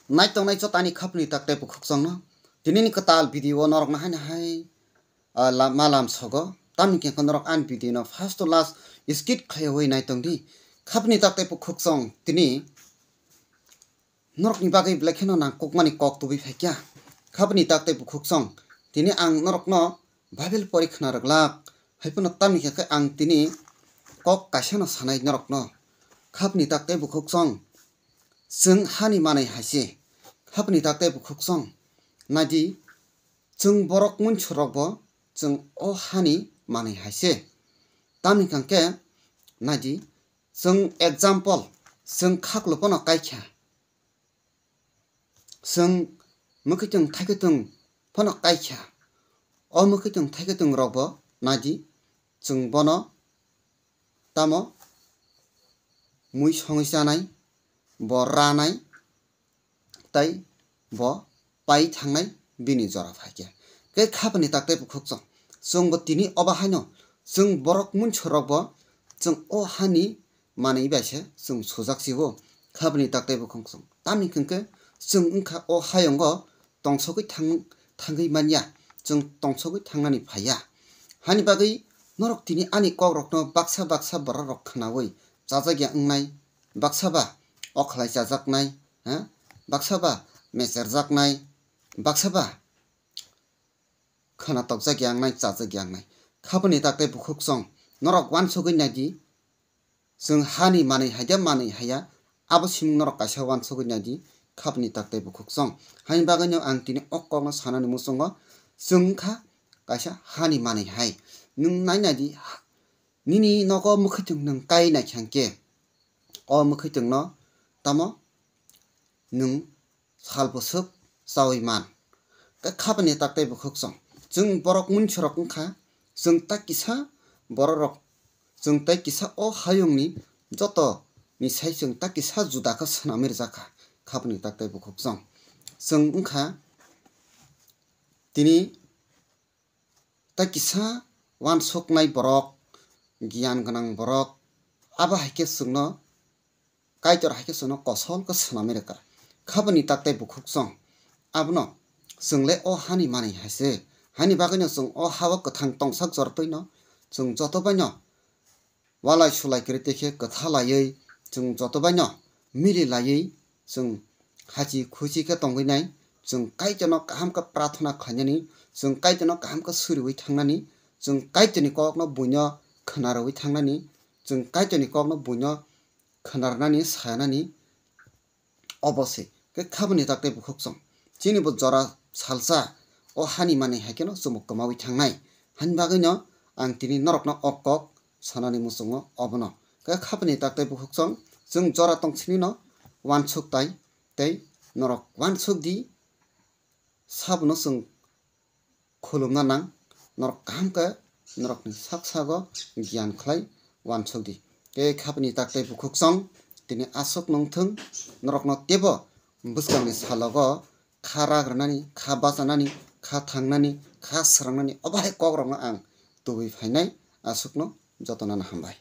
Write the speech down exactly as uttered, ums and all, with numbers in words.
Naitongnai jotoni khapni tak tei bukhuk chwngno. Tinini kwtal video o norokno haino hai, ah, la-, ma lam sogo. Tamni hwnkhe norok ani video no first to last skip khlaiwi naitong di. Khapni tak tei bukhuk chwng tini norokni bagwi belai kheno nangkukmani kok tubui phaikha. Khapni tak tei bukhuk chwng tini ang norokno Bible pori khna rwglak. Haiphano tamni hwnkhe ang tini kok kaisano sanai norokno. Khapni tak tei bukhuk chwng chwng hani manwi hai se. Khapni tak tei bukhuk chwng naidi chwng borok munsurokbo chwng o hani manwi hai se. Tamni hwnkhe naidi chwng example chwng khaklo phano kaikha. Chwng mwkhwtwng thaikhutung phano kaikha. O mwkhwtwng thaikhutung rokbo naidi chwng bono tamo mui songwi chanai, bo ranai, tei bo pai thangnai bini jora phaikhe. Khe khapni tak tei bukhuk chwng. Chwngbo tini obo haino chwng borok munsurokbo chwng o hani manwi bai se chwng sujak si o. Khapni tak tei bukhuk chwng. Tamni hwnkhe chwng wngkha o hayungo tongsogwi thang-, thangwi manya, chwng tongsogwi thangnani phaiya. Hani bagwi norok tini ani kokrokno baksa baksa bororok khnaui chajakya wngnai, baksa ba okhlai chajaknai, ha? Baksa ba mecherjaknai, baksa ba khwna tokjakya wngnai, chajakya wngnai. Khapni tak tei bukhuk chwng norok uansugwi naidi, chwng hani manwi hai de manwi haiya, abo simung norok kaisa uansugwi naidi, khapni tak tei bukhuk chwng. Haini bagwino ang tini o kokno sanani muchungo, chwng wngkha kaisa hani manwi hai. Nwng nai naidi, nini nogo mwkhwtwng nwng kai naikha hwnkhe, o mwkhwtwngno tamo nwng sal bwswk chaui man. Khe khapni tak tei bukhuk chwng. Chwng borok munsurok wngkha, chwng tak kisa bororok, chwng tei kisa o hayungni joto ni sai chwng tak kisa juda khe swnamwi rwjak kha, khapni tak tei bukhuk chwng. Chwng wngkha tini tei kisa uansuknai borok, giyan gwnang borok, abo hai khe chwngno Kaitor hai khe chwngno kosol khe swnamwi rwkha. Khapni tak tei bukhuk chwng. Abono chwng le o hani manwi hai se. Haini bagwino chwng o ha-o kwthang tongsak jortwino chwng joto baino walai sulai kwrwi tei khe kwtha laiwi chwng joto baino mili laiwi chwng hachi khuchi khe tongwi nai. Chwng Kaitorno kaham khe prathana khlainani, chwng Kaitorno kaham khe suriui thangnani, chwng Kaitorni kokno buino khwnarwi thangnani, chwng Kaitorni kokno buino khwnarnani, sanani, obo se khe khapni tak tei bukhuk chwng. Chini bo jora salsa o hani manwi hai kheno chumuk kwmaui thangnai. Hani bagwino ang tini norokno o kok sanani muchungo obono. Khe khapni tak tei bukhuk chwng, chwng jora tong sinino uansuk tai tei norok uansuk di, sabono chwng khulumna nang, norok kaham khe norokni sak sago giyan khlai uansuk di. Tei khapni tak tei bukhuk chwng tini aswk nung thung, norokno teibo bwskangni salogo kha rak rwnani, kha bachanani, kha thangnani, kha swrangnani, obo hai kokrokno ang tubui phainai, aswkno jotono hambai.